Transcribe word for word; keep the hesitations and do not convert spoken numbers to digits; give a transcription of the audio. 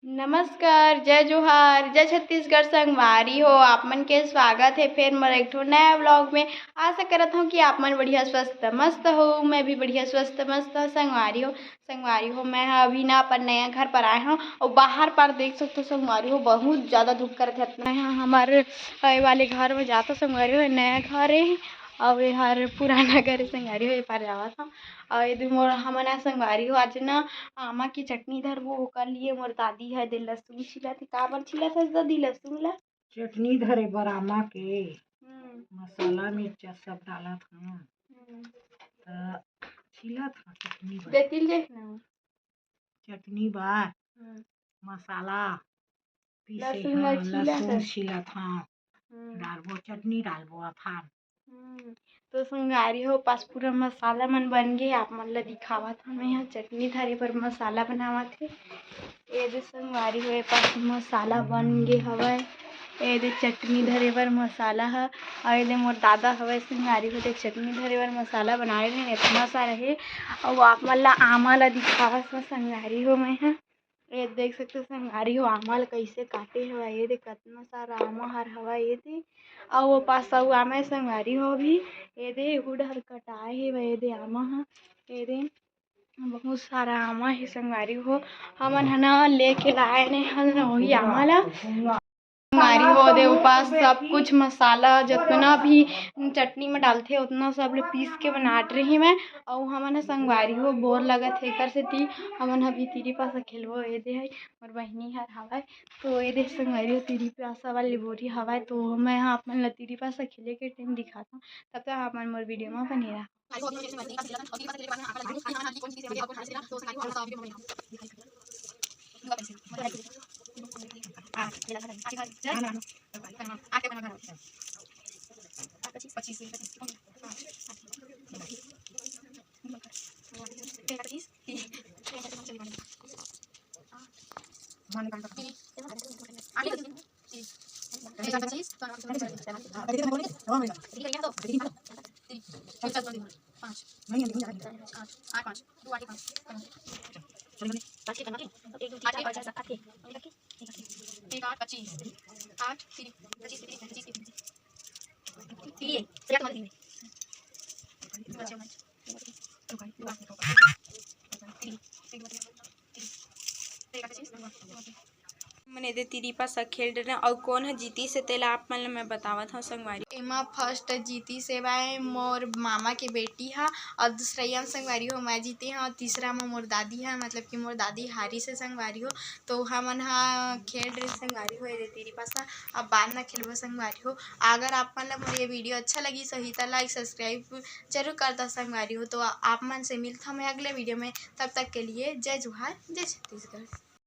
नमस्कार, जय जोहार, जय छत्तीसगढ़ संगवारी हो। आप मन के स्वागत हे फेर मोर एक ठो नया vlog में। आशा करत हूँ कि आप मन बढ़िया स्वस्थ मस्त हो, मैं भी बढ़िया स्वस्थ मस्त संगवारी हो। संगवारी हो, मैं ह अभी ना अपन नया घर पर आए हूँ और बाहर पर देख सकते हो संगवारी हो, बहुत ज़्यादा धूप करत हे। मैं ह हमर ए वाले घर में जाता संगवारी हो, नया घर है और ये हर पुराना घर है संगवारी हो, ये पार जावत हूँ। और ये दे मोर हमन ह संगवारी हो, आज ना आमा की चटनी धरबो, ओकर लिए मोर दादी ह दे लहसुन छीलत हे। काबर छीलत हस दादी लहसुन ला? चटनी धरे बर आमा के हम्म। मसाला मिर्चा सब डालत हन। हम्म। त छीलत हन चटनी बर। दे तिल देख ना। चटनी बर हम्म। मसाला पीसे लहसुन ला हन, छीलत लहसुन हस। छीलत हन। हम्म। डालबो, चटनी डालबो अपन। हम्म, तो संगवारी हो, पास पूरा मसाला मन बन गे। आप मन ला दिखावत हन, मैं ह चटनी धरे बर मसाला बनावत हे। ये दे संगवारी हो, ये पास मसाला बन गे हवय। ये दे चटनी धरे बर मसाला ह, और ये दे मोर दादा हवय संगवारी हो, दे चटनी धरे बर मसाला बनाए रहे, इतना सारा हे। और आप मन ला आमा ला दिखावत हन संगवारी हो, मैं ह ये देख सकते हो संगवारी हो, आमा ल कइसे काटे हवय। ये दे कतना सारा आमा हर हवय ये दे, अउ ओ पास अउ आमा हे संगवारी हो भी। ये दे हुड हर कटाए हवय ये दे आमा ह। ये दे बहुत सारा आमा हे संगवारी हो, हमन ह ना लेके लाए ने हन वही आमा ला। संगवारी हो दे, उपास सब कुछ मसाला जतना भी चटनी में डालथे उतना सब ले पीस के बनात रही मैं। अउ हमन ह संगवारी हो बोर लगत हे, एकर सेती हमन ह भी तिरी पासा खेलबो। ये दे है मोर बहिनी हर हवय, तो ये दे संगवारी हो तिरी पासा वाली बोरी हवय, तो मैं ह आप मन ल तिरी पासा खेले के टाइम दिखाता हूँ, तब तक आप मन मोर वीडियो में बने रहा। हमन एदे तिरी पासा खेल डरेन अउ कोन ह जीतिस हे तेला आप मन ल मैं बतावत हव संगवारी। एमा फर्स्ट जीतिस हे भाई मोर मामा के बेटी ह, अउ दूसरइया म संगवारी हो मैं जीते हव, अउ तीसरा म मोर दादी ह, मतलब कि मोर दादी हारिस हे संगवारी हो। तो हमन ह खेल डरेन संगवारी हो एदे तिरी पासा, अब बाद म खेलबो संगवारी हो। अगर आप मन ल मोर ये वीडियो अच्छा लगिस होही त लाइक सब्सक्राइब जरूर कर दव संगवारी हो। तो आप मन से मिलथव मैं अगले वीडियो में, तब तक के लिए जय जोहार, जय छत्तीसगढ़।